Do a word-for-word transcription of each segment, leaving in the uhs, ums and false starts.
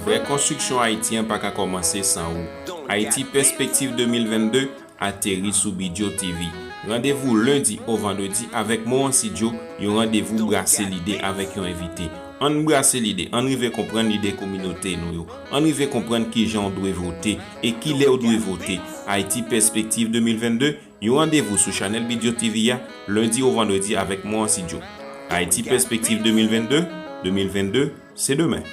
Vrè konstriksyon Ayiti an pa ka kòmanse san ou. Ayiti Pèspektiv de mil vennde ateri sou Bidyo T V. Randevou lendi o vandredi avèk Morancy Joe, yon randevou brase lide avèk yon envite. Ann brase lide, ann rive konprann lide kominote nou yo. Ann rive konprann kijan w dwe vote e kilè w dwe vote. Ayiti Pèspektiv de mil vennde, yon randevou sou chanèl Bidyo T V a, lendi o vandredi avèk Morancy Joe. Ayiti Pèspektiv de mil vennde, de mil vennde, se demen.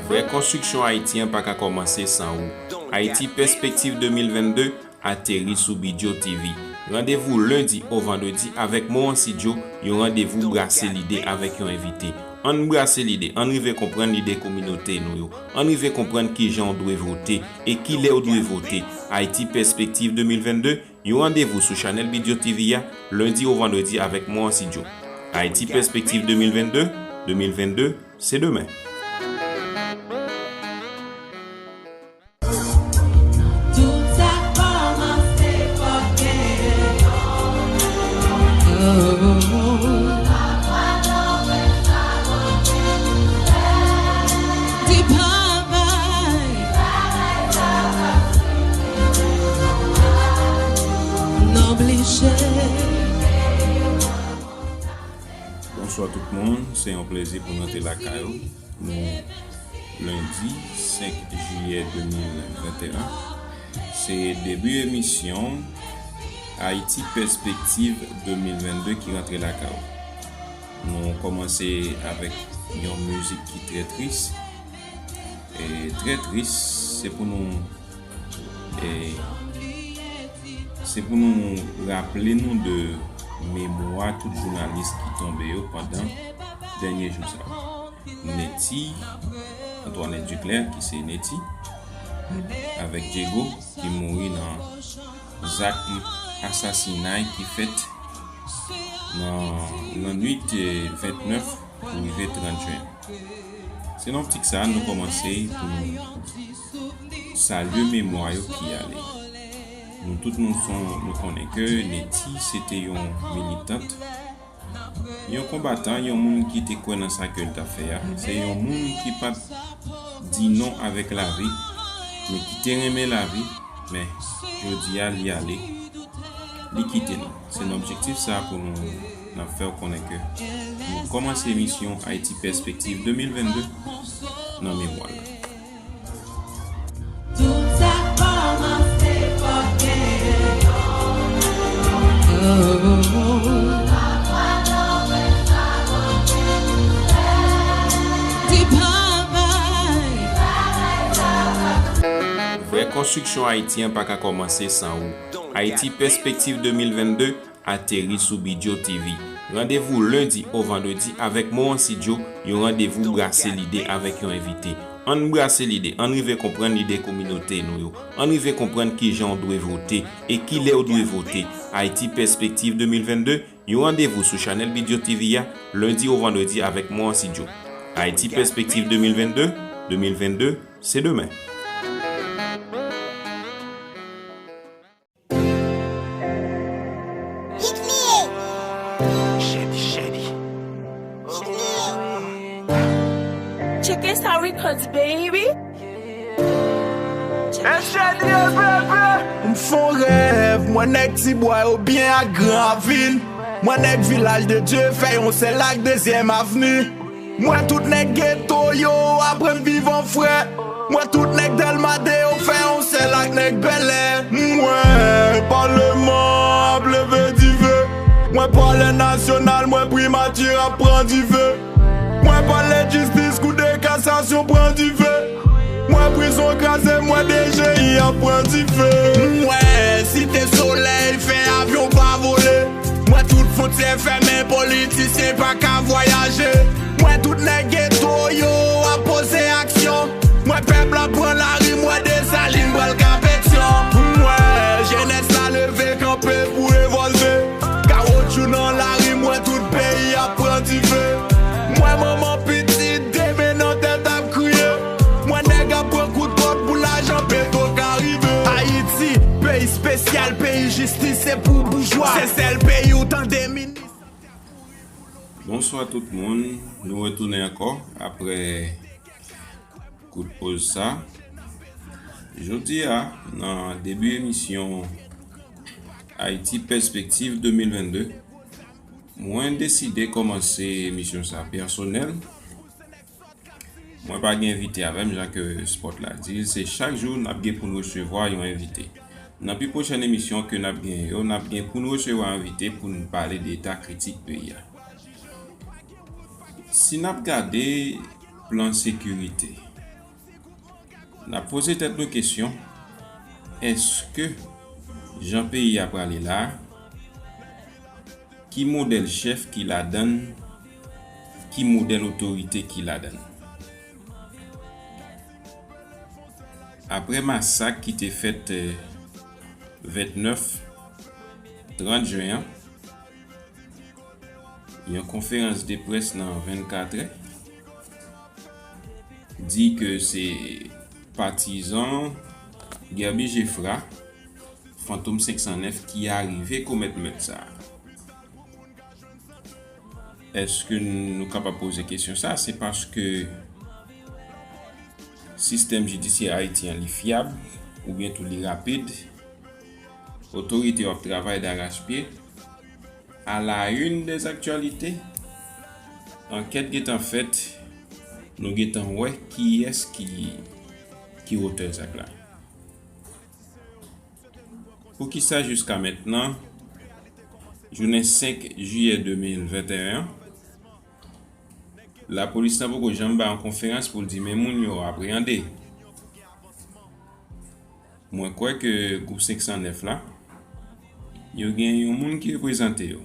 Vrè konstriksyon Ayiti an pa ka kòmanse san ou. Ayiti Pèspektiv de mil vennde ateri sou Bidyo T V. Randevou lendi o vandredi avèk Morancy Joe, yon randevou brase lide avèk yon envite. Ann brase lide, ann rive konprann lide kominote nou yo. Ann rive konprann kijan w dwe vote e kilè w dwe vote. Ayiti Pèspektiv de mil vennde, yon randevou sou chanèl Bidyo T V a, lendi o vandredi avèk Morancy Joe. Ayiti Pèspektiv de mil vennde, de mil vennde, se demen. Tout sa kòmanse fòk gen yon moun. Di babay. N oblije. Bonswa tout moun, se yon plezi pou n rantre lakay ou. Nou lendi senk jiyè de mil venteyen. Se debi emisyon Ayiti Pèspektiv de mil vennde ki rantre lakay ou. Nou kòmanse avèk yon mizik ki trè tris. E trè tris, se pou nou, e, se pou nou raple nou de memwa tout jounalis ki tonbe yo pandan dènye jou sa yo. Netty, Antoinette Duclair, ki se Netty, avèk Diego, ki mouri nan zak asasinay ki fèt nan lannwit, eh, vennèf pou rive trant jen. Se nan optik sa a nou kòmanse pou nou salye memwa yo ki ale. Nou tout nou son, nou konnen ke Netty se te yon militant, yon konbatan, yon moun ki te kwè nan sa ke l t ap fè a. Se yon moun ki pa t di non avèk lavi, men ki te renmen lavi, men jodi a li ale, li kite nou. Se nan objektif sa a pou nou, n ap fè w konnen ke nou kòmanse emisyon Ayiti Pèspektiv de mil vennde nan memwa l. Tout sa kòmanse fòk gen yon moun. Di babay. Vrè konstriksyon Ayiti an pa ka kòmanse san ou. Ayiti Pèspektiv de mil vennde ateri sou Bidyo T V. Randevou lendi o vandredi avèk Morancy Joe, yon randevou brase lide avèk yon envite. Ann brase lide, ann rive konprann lide kominote nou yo. Ann rive konprann kijan w dwe vote e kilè w dwe vote. Ayiti Pèspektiv de mil vennde, yon randevou sou chanèl Bidyo T V a, lendi o vandredi avèk Morancy Joe. Ayiti Pèspektiv de mil vennde, de mil vennde, se demen. Hit me. Shady, shady. Hit me. Check it out, Records, baby. M fè yon rèv, m wè nèg Tibwa yo byen ak Gran Ravin. M wè nèg Vilaj de Dye fè yon sèl ak Dezyèm Avni. M wè tout nèg geto yo aprann viv an frè. M wè tout nèg Dèlma de yo fè yon sèl ak nèg Bèlè. M wè palman ap leve dife. M wè palè nasyonal, m wè primati ap pran dife. M wè palè jistis, kou de kasasyon pran dife. M wè prizon kraze, m wè D G I ap pran dife. M wè Site Solèy fè avyon pa vole. M wè tout fwontyè fèmen, politisyen pa ka vwayaje. M wè tout nèg geto yo ap poze aksyon. M wè pèp la pran lari, m wè Desalin pral ka Petyon. M wè jenès la leve kanpe pou revòlte. Kawotchou nan lari, m wè tout peyi ap pran dife. M wè manman pitit de men nan tèt ap kriye. M wè nèg ap pran kout kòd pou lajan Petwo ka rive. Ayiti, peyi espesyal, peyi jistis, se pou boujwa. Se sèl peyi ou tande minis ap kouri pou lobby. Bonswa tout moun, nou retounen ankò apre kout poz sa. Jodi a, nan debi emisyon Ayiti Pèspektiv de mil vennde, mwen deside kòmanse emisyon sa pèsonèl. Mwen pa gen envite avè m, jan ke spòt la di l, se chak jou n ap gen pou n resevwa yon envite. Nan pi pwochèn emisyon ke n ap gen yo, n ap gen pou n resevwa envite pou n pale de eta kritik peyi a. Si n ap gade plan sekirite, n ap poze tèt nou kesyon, èske jan peyi a prale la a, ki modèl chèf ki ladan l, ki modèl otorite ki ladan l? Apre masak ki te fèt, eh, vennèf, trant jen an, yon konferans de près nan vennkatrè di ke se patizan Guerby Geffrard, Fantom senk san nèf, ki arive komèt mèt sa a. Èske nou kapab poze kesyon sa? Se paske sistèm jidisyè Ayiti an li fyab, oubyen tou li rapid, otorite yo ap travay darachpye. À la une des actualités, ankèt gentan fèt, nou gentan wè kiyès ki, ki otè zak la. Poukisa jiska mentnan, jounen senk jiyè de mil venteyen an, lapolis lan poko janm bay yon konferans pou l di men moun yo apreyande? Mwen kwè ke gwoup senk san nèf la, yo gen yon moun ki reprezante yo.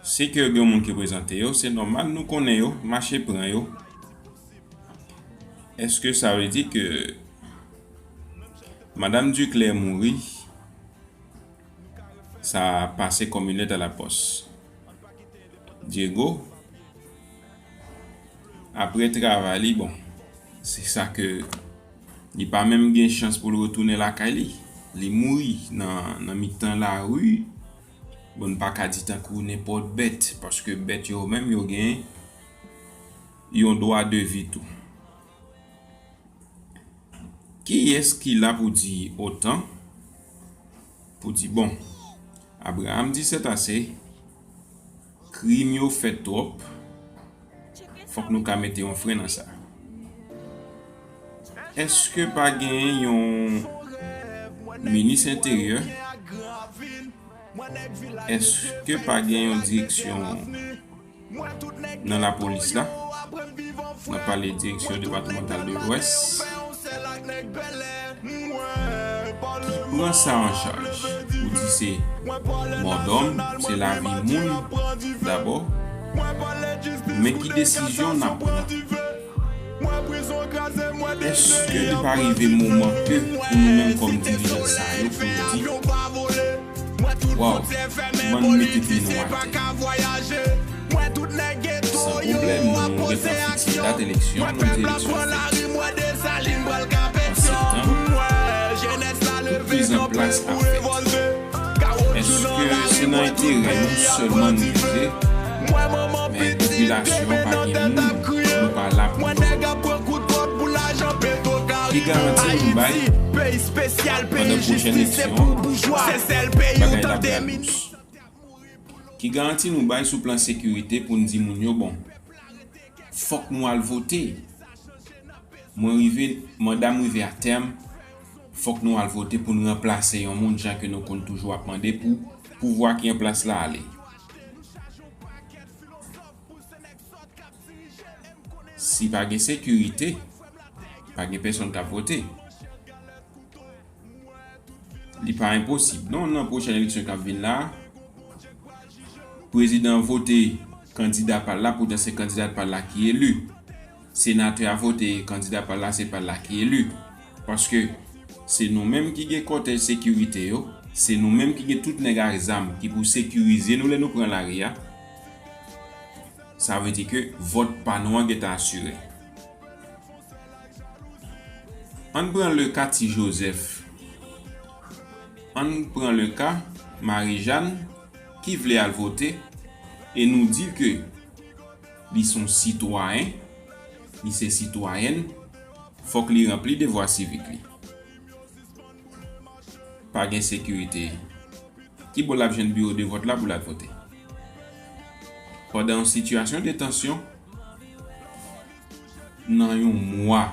Se ke yo gen yon moun ki reprezante yo, se nòmal nou konnen yo, mache pran yo. Èske sa vle di ke Madanm Duclair mouri, sa pase kòm yon lèt a la pòs? Diego, apre travay li, bon, se sa ke li pa menm gen chans pou l retounen lakay li. Li mouri nan, nan mitan lari. Bon, n pa ka di tankou nenpòt bèt, paske bèt yo menm yo gen yon dwa de vi tou. Kiyès ki la pou di otan, pou di, bon, Abraham di sètase, krim yo fèt twòp, fòk nou ka mete yon fren nan sa? Èske pa gen yon minis enteryè? Èske pa gen yon direksyon nan lapolis la? N ap pale direksyon depatmantal de Lwès. Ki pran sa an chaj? Ou di se mòdòm, se lavi moun dabò. Men ki desizyon n ap pran? Èske li pa rive moman ke pou nou menm kòm dirijan sa yo, pou nou di, waw, bann mete pye nou atè? San pwoblèm, nou gentan fikse dat eleksyon, nou di eleksyon ap fèt an septanm. Tout mizanplas ap fèt. Èske se nan enterè nou sèlman nou vize? Men popilasyon an pa gen moun, nou pa la pou yo. Ki garanti nou bay pandan pwochèn eleksyon an, bagay la pral dous? Ki garanti nou bay sou plan sekirite pou n di moun yo, bon, fòk nou al vote? Mwen rive, manda m rive a tèm, fòk nou al vote pou n ranplase yon moun, jan ke nou konn toujou ap mande pou pouvwa ki an plas la ale. Si pa gen sekirite, pa gen pèsonn k ap vote. Li pa enposib non, nan pwochèn eleksyon k ap vin la, prezidan an vote kandida pa l la, poutan se kandida pa l la ki eli. Senatè a vote kandida pa l la, se pa l la ki eli. Paske se nou menm ki gen kòtèj sekirite yo, se nou menm ki gen tout nèg ak zam ki pou sekirize nou lè nou pran lari a. Sa vle di ke vòt pa nou an gentan asire. Ann pran le ka Ti Jozèf. Ann pran le ka Marijàn, ki vle al vote e nou di l ke li se yon sitwayen, li se sitwayèn, fòk li ranpli devwa sivik li. Pa gen sekirite. Ki bò l ap jwenn biwo de vòt la pou l al vote? Pandan yon sitiyasyon de tansyon, nan yon mwa,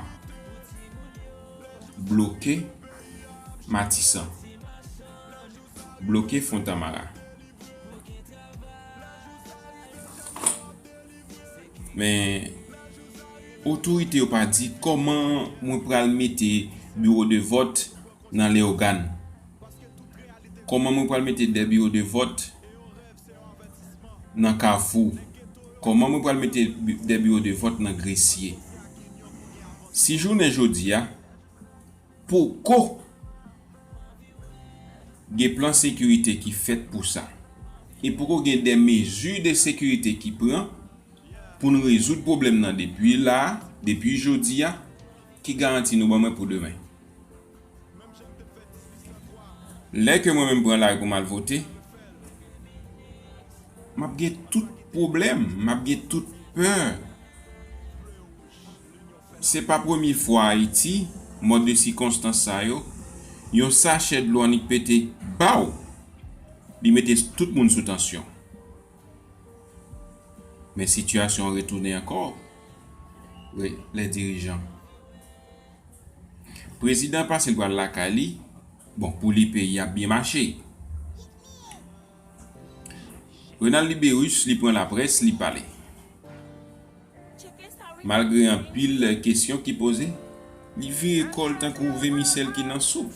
bloke Matisan, bloke Fontamara. Men, otorite yo pa di kòman mwen pral mete biwo de vòt nan Leyogàn. Kòman mwen pral mete de biwo de vòt nan Kafou? Kòman mwen pral mete bi- de biwo de vòt nan Gresye? Si jounen jodi a, poko gen plan sekirite ki fèt pou sa. E poko gen de mezi de sekirite ki pran pou n rezoud pwoblèm nan depi la, depi jodi a, ki garanti nou ban mwen pou demen? Lè ke mwen menm pran lari pou m al vote, m ap gen tout pwoblèm, m ap gen tout pè. Se pa premye fwa Ayiti, mòd de sikonstans sa yo, yon sachè dlo annik pete, baw, li mete tout moun sou tansyon. Men sitiyasyon an retounen ankò. Wi, lè dirijan. Prezidan pase l pral lakay li, bon, pou li peyi ap byen mache. Renald Libérus, li pran laprès, li pale. Malgre anpil kesyon ki poze, li vire kò l tankou vèmisèl ki nan soup.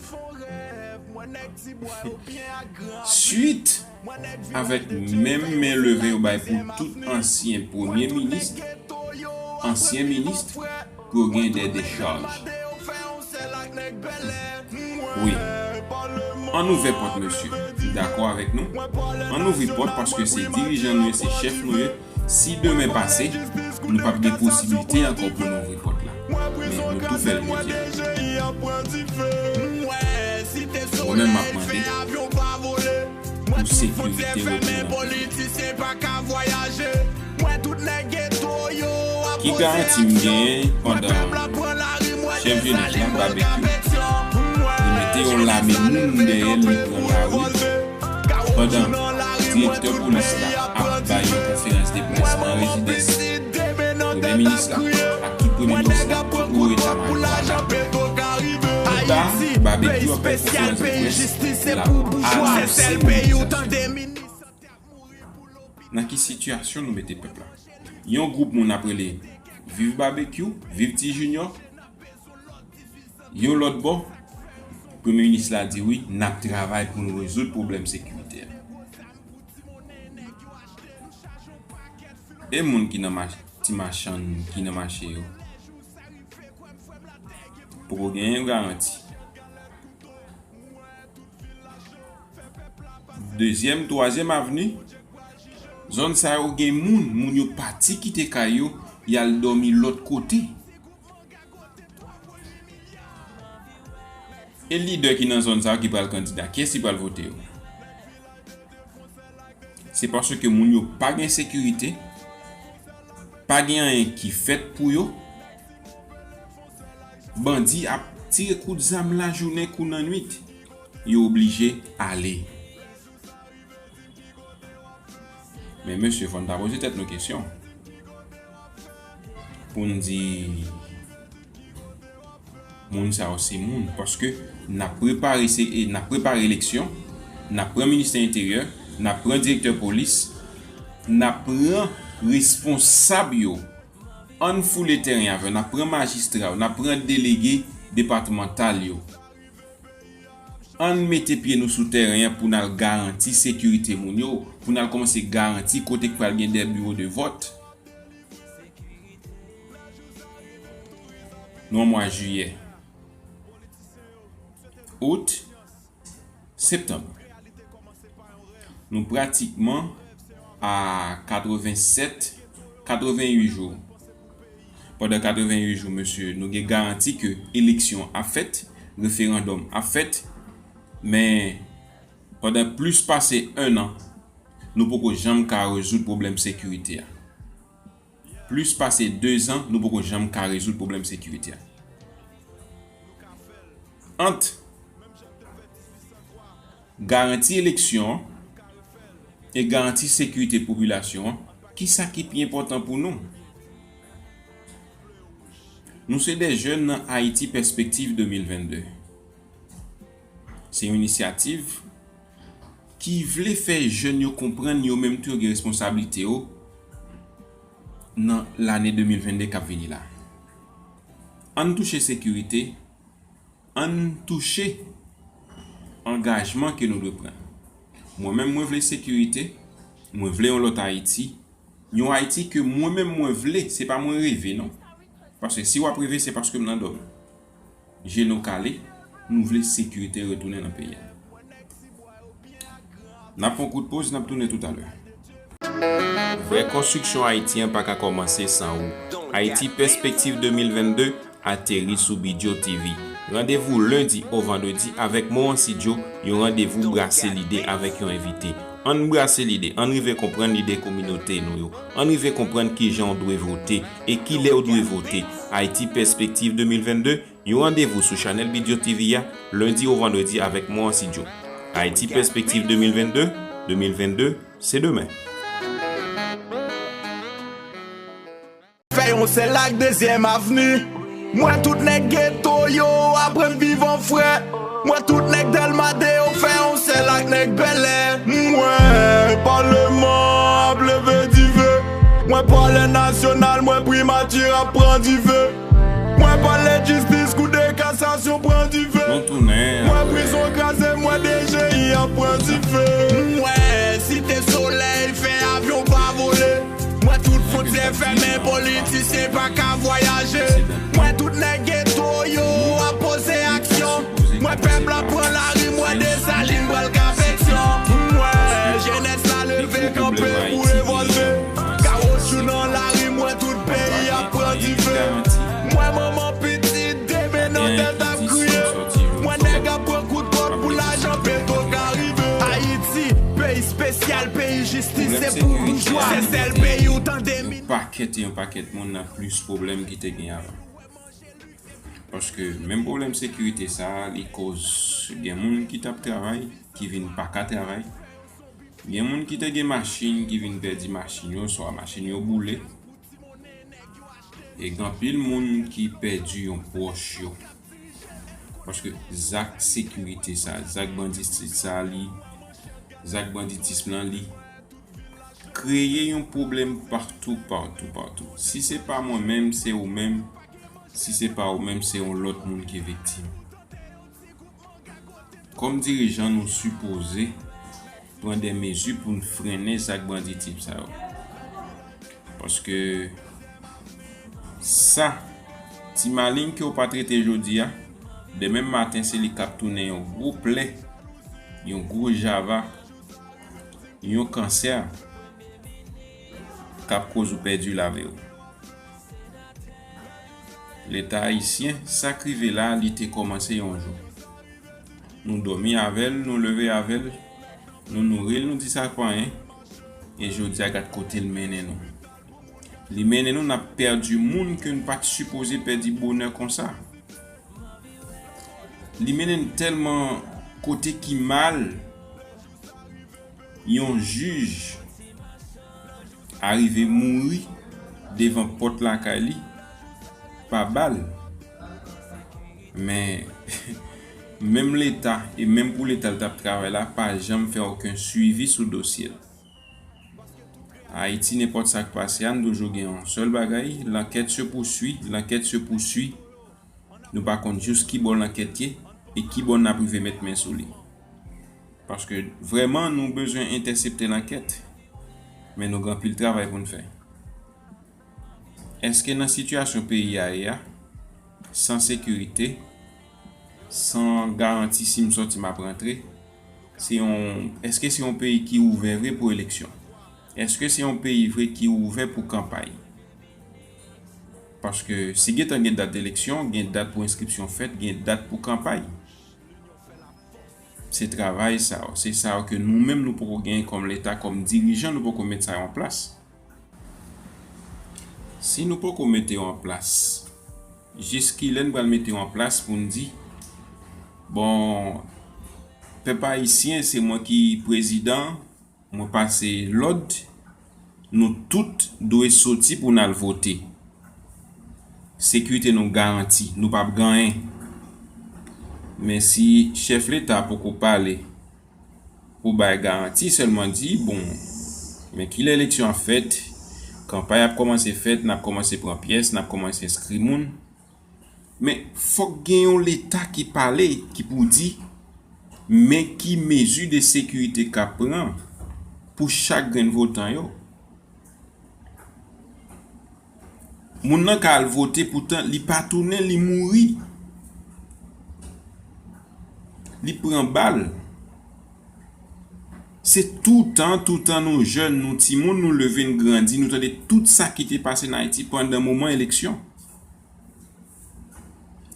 Swit avèk menm men leve yo bay pou tout ansyen premye minis, ansyen minis, pou yo gen de dechaj. Wi. Ann ouvè pòt, mesye. Dakò avèk nou? Ann ouvri pòt paske se dirijan nou ye, se chèf nou ye. Si demen pase, nou p ap gen posiblite ankò pou nou ouvri pòt la. Men nou tou fè l jodi a. Mwen menm m ap mande pou sekirite retounen. Ki garanti m genyen pandan chèf jenès la, Babekyou, li mete yon lame moun dèyè l, li pran lari, pandan direktè polis la ap bay yon konferans de près nan rezidans premye minis la ak tout premye minis la, tout wo eta majò a la, tout ta, Babekyou ap fè konferans de près, l ap anonse mobilizasyon. Nan ki sitiyasyon nou mete pèp la? Yon gwoup moun ap rele viv Babekyou, viv Ti Junior. Yon lòt bò, premye minis la di wi, n ap travay pou n rezoud pwoblèm sekirite a. E moun ki nan mach-, ti machann ki nan mache yo? Poko genyen yon garanti. Dezyèm, twazyèm avni, zòn sa yo gen moun, moun yo pati kite kay yo, y al dòmi lòt kote. E lidè ki nan zòn sa yo ki pral kandida, kiyès ki pral vote yo? Se paske moun yo pa gen sekirite, pa gen anyen ki fèt pou yo. Bandi ap tire kout zam lajounen kou nan nwit. Yo oblije ale. Men mesye, fò n ta poze tèt nou kesyon. Pou n di, moun sa yo se moun, paske n ap prepare, se, e, n ap prepare eleksyon, n ap pran ministè enteryè, n ap pran direktè polis, n ap pran responsab yo. Ann foule tèren avè yo, n ap pran majistra yo, n ap pran delege depatmantal yo. Ann mete pye nou sou tèren an pou n al garanti sekirite moun yo, pou n al kòmanse garanti kote k pral gen de biwo de vòt. Nou an mwa jiyè. Out, septanm. Nou pratikman a katrevennsèt, katrevennuit jou. Pandan katrevennuit jou, mesye, nou gen garanti ke eleksyon ap fèt, referandòm ap fèt, men pandan plis pase en an, nou poko janm ka rezoud pwoblèm sekirite a. Plis pase dezan, nou poko janm ka rezoud pwoblèm sekirite a. Ant garanti eleksyon an e garanti sekirite popilasyon an, kisa ki pi enpòtan pou nou? Nou se de jèn nan Ayiti Pèspektiv de mil vennde. Se yon inisyativ ki vle fè jèn yo konprann yo menm tou yo gen responsablite yo nan lane de mil vennde k ap vini la. Ann touche sekirite, ann touche angajman ke nou dwe pran. Mwen menm, mwen vle sekirite, mwen vle yon lòt Ayiti, yon Ayiti ke mwen menm mwen vle, se pa mwen reve non. Paske si w ap reve, se paske m nan dòmi. Je nou kale, nou vle sekirite retounen nan peyi a. N ap fè yon kout poz, n ap tounen toutalè. Vrè konstriksyon Ayiti an pa ka kòmanse san ou. Ayiti Pèspektiv de mil vennde ateri sou Bidyo T V. Randevou lendi o vandredi avèk Moransidyo, yon randevou brase lide avèk yon envite. Ann brase lide, ann rive konprann lide kominote nou yo. Ann rive konprann kijan w dwe vote e kilè w dwe vote. Ayiti Pèspektiv de mil vennde, yon randevou sou chanèl Bidyo T V a, lendi o vandredi avèk Moransidyo. Ayiti Pèspektiv de mil vennde, de mil vennde, se demen. Fè yon sèl ak Dezyèm Avni. M wè tout nèg geto yo aprann viv an frè. M wè tout nèg Dèlma de yo fè yon sèl ak nèg Bèlè. M wè Palman ap leve dife. M wè Palè Nasyonal, m wè Primati ap pran dife. M wè Palè Jistis, Kou de Kasasyon pran dife. Nou tounen. M wè prizon kraze, m wè D G I ap pran dife. M wè Site Solèy fè avyon pa vole. M wè tout fwontyè fèmen, politisyen pa ka vwayaje. M wè tout nèg geto yo ap poze aksyon. M wè pèp la pran lari, m wè Desalin pral ka Peksyon. M wè jenès la leve kanpe pou revòlte. Kawotchou nan lari, m wè tout peyi ap pran dife. M wè manman pitit demen nan tèt ap kriye. M wè nèg ap pran kout kòd pou lajan Petwo ka rive. Ayiti, peyi espesyal, peyi jistis, se pou boujwa. Se sèl peyi ou tande. Yon pakèt e yon pakèt moun nan plis pwoblèm ki te gen avan. Paske menm pwoblèm sekirite sa a, li koz gen moun ki t ap travay, ki vin pa ka travay. Gen moun ki te gen machin, ki vin pèdi machin yo, swa machin yo boule. E gen anpil moun ki pèdi yon pwòch yo. Paske zak sekirite sa, zak banditis sa, li, zak banditism lan, li kreye yon pwoblèm patou, patou, patou. Si se pa mwen menm, se ou menm. Si se pa ou menm, se yon lòt moun ki viktim. Kòm dirijan, nou sipoze pran de mezi pou n frennen zak banditism sa yo. Paske sa, ti maleng ke w pa trete jodi a, demen maten se li k ap tounen yon gwo plè, yon gwo java, yon kansè k ap koz ou pèdi lavi w. Leta ayisyen, sa k rive la, li te kòmanse yon jou. Nou dòmi avè l, nou leve avè l, nou nouri l, nou di sa pa anyen, e jodi a gad kote l mennen nou. Li mennen nou n ap pèdi moun ke n pa t sipoze pèdi bonè konsa. Li mennen n tèlman kote ki mal, yon jij arive mouri devan pòt lakay li pa bal. Men, menm Leta, e menm pou Leta l t ap travay la, pa janm fè okenn swivi sou dosye l. Ayiti, nenpòt sa k pase a, n toujou gen yon sèl bagay, l'enquête se poursuit, l'enquête se poursuit. Nou pa konn jous ki bò lankèt ye e ki bò n ap rive met men sou li. Paske vrèman, nou bezwen entèsepte lankèt, men nou gen anpil travay pou n fè. Èske nan sitiyasyon peyi a ye a, san sekirite, san garanti si m sòti m ap rantre, se yon, èske se yon peyi ki ouvè vre pou eleksyon? Èske se yon peyi vre ki ouvè pou kanpay? Paske si gentan gen dat eleksyon, gen dat pou enskripsyon fèt, gen dat pou kanpay. Se travay sa yo, se sa yo ke nou menm nou poko genyen kòm Leta, kòm dirijan, nou poko met sa yo an plas. Si nou poko mete yo an plas, jis kilè n pral mete yo an plas pou n di, bon, pèp ayisyen, se mwen ki prezidan, mwen pase lòd, nou tout dwe soti pou n al vote. Sekirite nou garanti, nou p ap gen anyen. Men si chèf Leta poko pale pou bay garanti, sèlman di, bon, men kilè eleksyon ap fèt, kanpay ap kòmanse fèt, n ap kòmanse pran pyès, n ap kòmanse enskri moun. Men fòk gen yon Leta ki pale, ki pou di, men ki mezi de sekirite k ap pran pou chak grenn votan yo. Moun nan ka al vote, poutan li pa tounen, li mouri. Li pran bal. Se toutan, toutan nou jèn, nou timoun, nou leve, n grandi, nou tande tout sa ki te pase n Ayiti pandan moman eleksyon.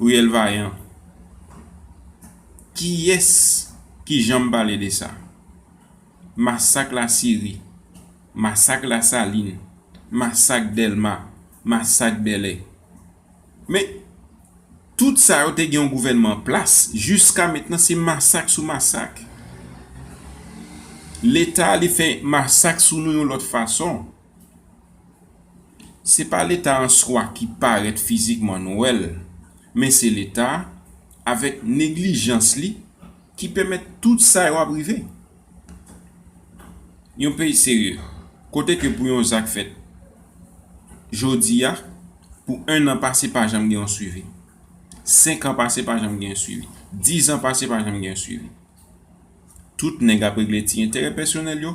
Riyèl Vayan. Kiyès ki janm pale de sa? Masak Lasiri, masak Lasalin, masak Dèlma, masak Bèlè. Men, tout sa yo te gen yon gouvènman an plas, jiska mentnan se masak sou masak. Leta li fè masak sou nou yon lòt fason. Se pa Leta an swa ki parèt fizikman, nou wè l, men se Leta, avèk neglijans li, ki pèmèt tout sa yo ap rive. Yon peyi serye, kote ke pou yon zak fèt jodi a, pou en an pase pa janm gen yon swivi. Senk an pase pa janm gen yon swivi. Diz an pase pa janm gen yon swivi. Tout nèg ap regle ti enterè pèsonèl yo.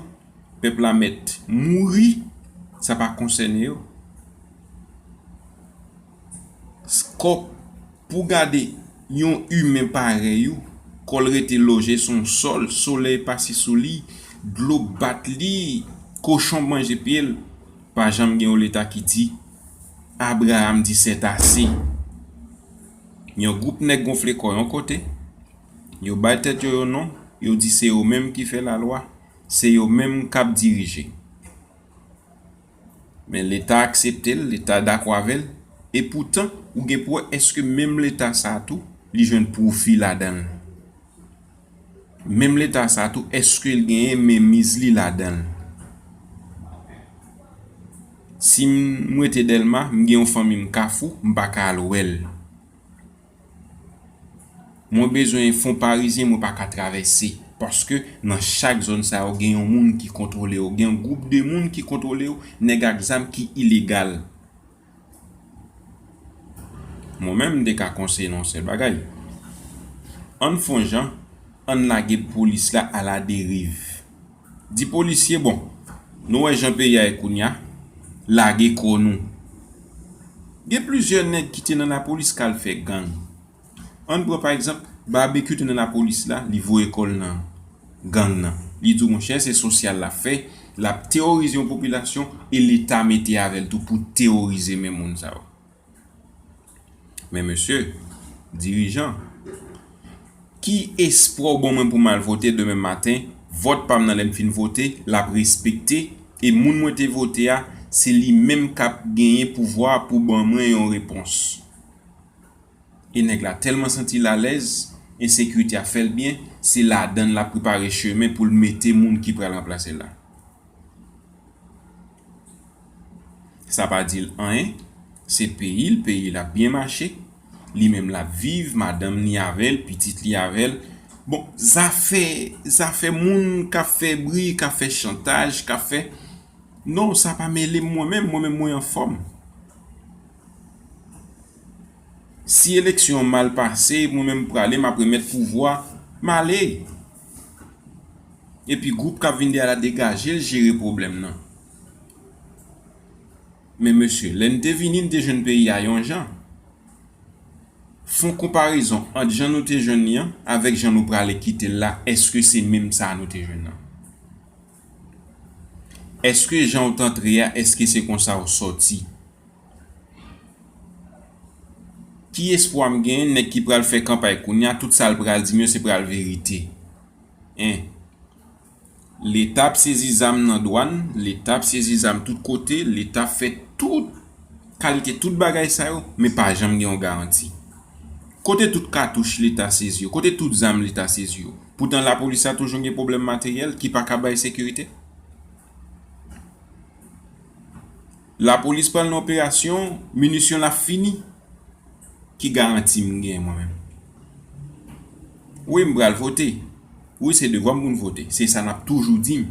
Pèp la mèt mouri, sa pa konsène yo. Skòp pou gade yon imen parèy ou, kò l rete loje sou yon sòl, solèy pase sou li, dlo bat li, kochon manje pye l, pa janm gen yon Leta ki di, Abraham di c'est assez. Yon gwoup nèg gonfle kò yon kote, yo bay tèt yo yon non, yo di se yo menm ki fè lalwa, se yo menm k ap dirije. Men Leta aksepte l, Leta dakò avè l, epoutan, ou gen pou wè èske menm Leta sa a tou, li jwenn pwofi ladan l. Menm Leta sa a tou, èske l genyen menmiz li ladan l? Si m rete Dèlma, m gen yon fanmi m Kafou, m pa ka al wè l. Mwen bezwen fon parizyen, mwen pa ka travèse. Paske nan chak zòn sa yo, gen yon moun ki kontwole yo, gen yon gwoup de moun ki kontwole yo, nèg ak zam ki ilegal. Mwen menm, m te ka konseye nan yon sèl bagay. Ann fè yon jan, ann lage polis la aladeriv. Di polisye, bon, nou wè jan peyi a ye kounye a, lage kò nou. Gen plizyè nèg ki te nan lapolis k al fè gang. Ann pran pa egzanp, Babekyou te nan lapolis la, li voye kò l nan gang nan. Li di w, monchè, se sosyal l ap fè, l ap teworize yon popilasyon e Leta mete avè l tou pou teworize menm moun sa yo. Men mesye, dirijan, ki espwa w ban mwen pou m al vote demen maten, vòt pa m nan lè m fin vote, l ap respekte, e moun mwen te vote a, se li menm k ap genyen pouvwa pou ban mwen yon repons. E nèg la tèlman santi l alèz, ensekirite a fè l byen, se ladan l ap prepare chemen pou l mete moun ki pral ranplase l la. Sa pa di l anyen, se peyi l, peyi l ap byen mache, li menm l ap viv, madanm li avè l, pitit li avè l. Bon, zafè, zafè moun k ap fè bri, k ap fè chantaj, k ap fè, non, sa pa mele m mwen menm, mwen menm mwen anfòm. Si eleksyon an mal pase, mwen menm m prale, m ap remèt pouvwa, m ale. Epi gwoup k ap vin dèyè la degaje l jere pwoblèm nan. Men mesye, lè n te vini, n te jwenn peyi a yon jan. Fè yon konparezon ant jan nou te jwenn li an avèk jan nou prale kite l la, èske se menm sa a nou te jwenn nan? Èske jan w t antre a, èske se konsa w sòti? Ki espwa m genyen, nèg ki pral fè kanpay kounye a, tout sa l pral di m yo, se pral verite? En, Leta ap sezi zam nan dwàn, Leta ap sezi zam tout kote, Leta ap fè tout kalite tout bagay sa yo, men pa janm gen yon garanti. Kote tout katouch Leta sezi yo? Kote tout zam Leta sezi yo? Poutan lapolis la toujou gen pwoblèm materyèl ki pa ka bay sekirite. Lapolis pral nan operasyon, minisyon la fini. Ki garanti m gen mwen menm? Wi, m pral vote. Wi, se devwa m pou m vote. Se sa n ap toujou di m.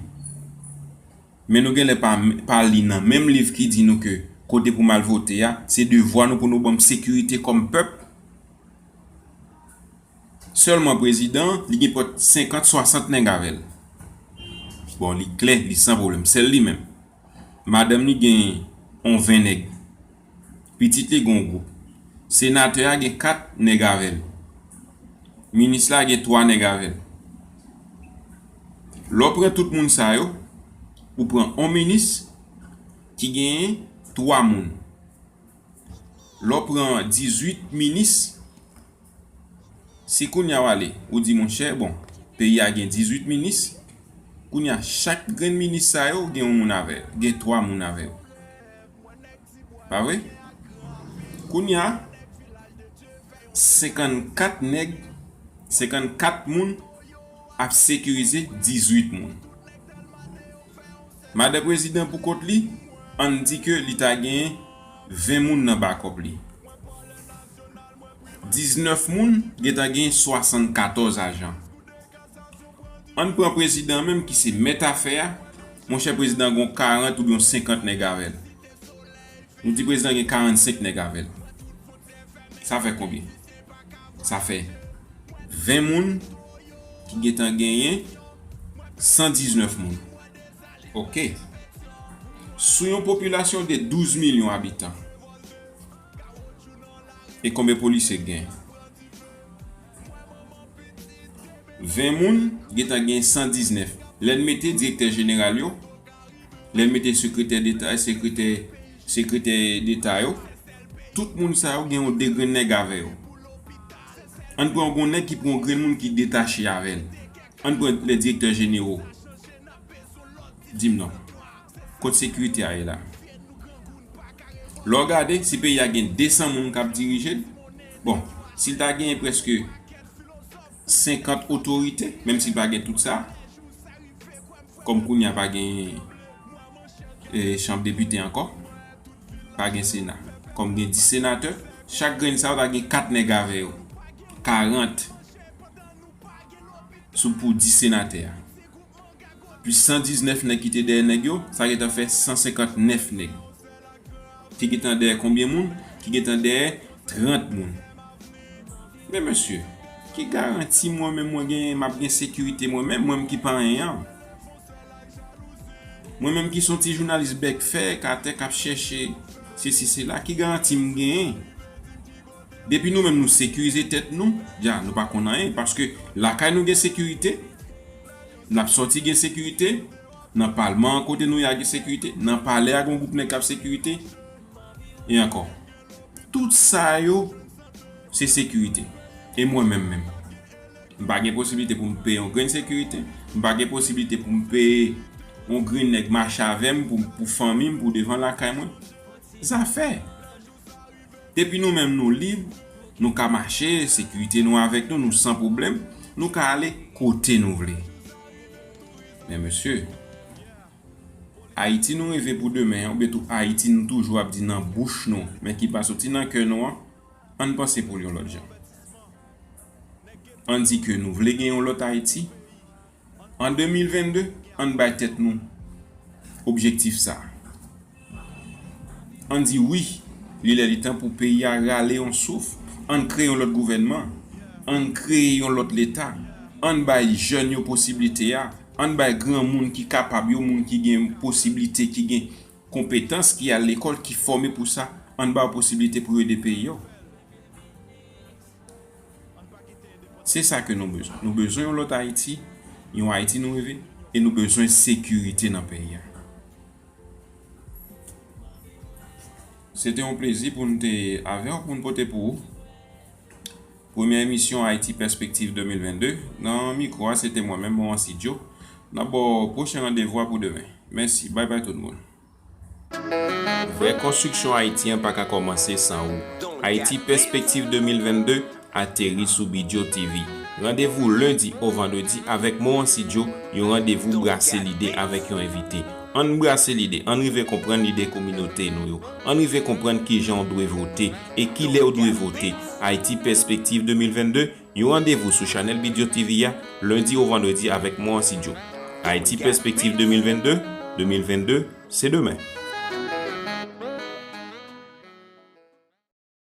Men nou genlè pa, pa li nan menm liv ki di nou ke kote pou m al vote a, se devwa nou pou nou ban m sekirite kòm pèp. Sèlman prezidan, li gen pòt senkant, swasant nèg avè l. Bon, li klè, li san pwoblèm. Sèl li menm. Madanm li gen yon ven nèg. Pitit li gen yon gwoup. Senatè a gen kat nèg avè l. Minis la gen twa nèg avè l. Lè w pran tout moun sa yo, ou pran yon minis ki genyen twa moun. Lè w pran dizuit minis, si kounye a w ale, ou di, monchè, bon, peyi a gen dizuit minis, kounye a, chak grenn minis sa yo gen yon moun avè yo, gen twa moun avè yo. Pa vre? Kounye a, senkannkat nèg, senkannkat moun ap sekirize dizuit moun. Madan prezidan pou kont li, ann di ke li ta gen ven moun nan bakòp li. Diznèf moun gentan gen swasannkatòz ajan. Ann pran prezidan menm ki se mèt afè a, monchè, prezidan gen karant oubyen senkant nèg avè l. Nou di prezidan gen karannsenk nèg avè l. Sa fè konbyen? Sa fè ven moun ki gentan genyen san diznèf moun. Oke. Sou yon popilasyon de douz milyon abitan, e konbyen polisye k gen? Ven moun gentan gen san diznèf. Lè n mete direktè jeneral yo, lè n mete sekretè deta, sekretè, sekretè deta yo, tout moun sa yo gen yon de grenn nèg avè yo. Ann pran yon grenn nèg ki pran yon grenn moun ki detache avè l. Ann pran lè direktè jenero. Di m non. Kot sekirite a ye la? Lè w gade, si peyi a gen de san moun k ap dirije l, bon, si l ta genyen prèske senkant otorite, menm si l pa gen tout sa, kòm kounye a pa gen, e, chanm depite ankò, pa gen sena, kòm gen dis senatè, chak grenn sa yo ta gen kat nèg avè yo, karant sou pou dis senatè a. Plis san diznèf nèg ki te dèyè nèg yo, sa gentan fè san senkant nèf nèg. Ki gentan dèyè konbyen moun? Ki gentan dèyè trant moun. Men mesye, ki garanti mwen menm mwen gen, m ap gen sekirite mwen menm, mwen menm ki pa anyen an? Mwen menm ki se yon ti jounalis bèk fè, k atè, k ap chèche sesi sela, ki garanti m genyen? Depi nou menm nou sekirize tèt nou, dja nou pa konn anyen, paske lakay nou gen sekirite, n ap sòti gen sekirite, nan palman an kote nou ye a gen sekirite, nan palè a gen yon gwoup nèg k ap sekirite, e ankò. Tout sa yo, se sekirite. E mwen menm menm, m pa gen posiblite pou m peye yon grenn sekirite, m pa gen posiblite pou m peye yon grenn nèg mache avè m, pou, pou fanmi m, pou devan lakay mwen. Zafè. Depi nou menm nou lib, nou ka mache, sekirite nou avèk nou, nou san pwoblèm, nou ka ale kote nou vle. Men mesye, Ayiti nou reve pou demen an, oubyen tou Ayiti nou toujou ap di nan bouch nou, men ki pa soti nan kè nou an, ann panse pou l yon lòt jan. Ann di ke nou vle gen yon lòt Ayiti, An de mil vennde, ann bay tèt nou objektif sa a. Ann di wi, li lè li tan pou peyi a rale yon souf, ann kreye yon lòt gouvènman, ann kreye yon lòt leta, ann bay jèn yo posiblite a, ann bay granmoun ki kapab yo, moun ki gen posiblite, ki gen konpetans, ki al lekòl, ki fòme pou sa, ann ba yo posiblite pou yo ede peyi yo. Se sa ke nou bezwen. Nou bezwen yon lòt Ayiti, yon Ayiti nou reve, e nou bezwen sekirite nan peyi a. Se te yon plezi pou n te avè w, pou n pote pou ou. Premyè emisyon Ayiti Pèspektiv de mil vennde. Nan mikwo a, se te mwen menm, Morancy Joe. N ap ba w pwochen randevou a pou demen. Mèsi. Bay bay tout moun. Vrè konstriksyon Ayiti an pa ka kòmanse san ou. Ayiti Pèspektiv de mil vennde ateri sou Bidyo T V. Randevou lendi o vandredi avèk Morancy Joe, yon randevou brase lide avèk yon envite. Ann brase lide, ann rive konprann lide kominote nou yo. Ann rive konprann kijan w dwe vote e kilè w dwe vote. Ayiti Pèspektiv de mil vennde, yon randevou sou chanèl Bidyo T V a, lendi o vandredi avèk Morancy Joe. Ayiti Pèspektiv de mil vennde, de mil vennde, se demen.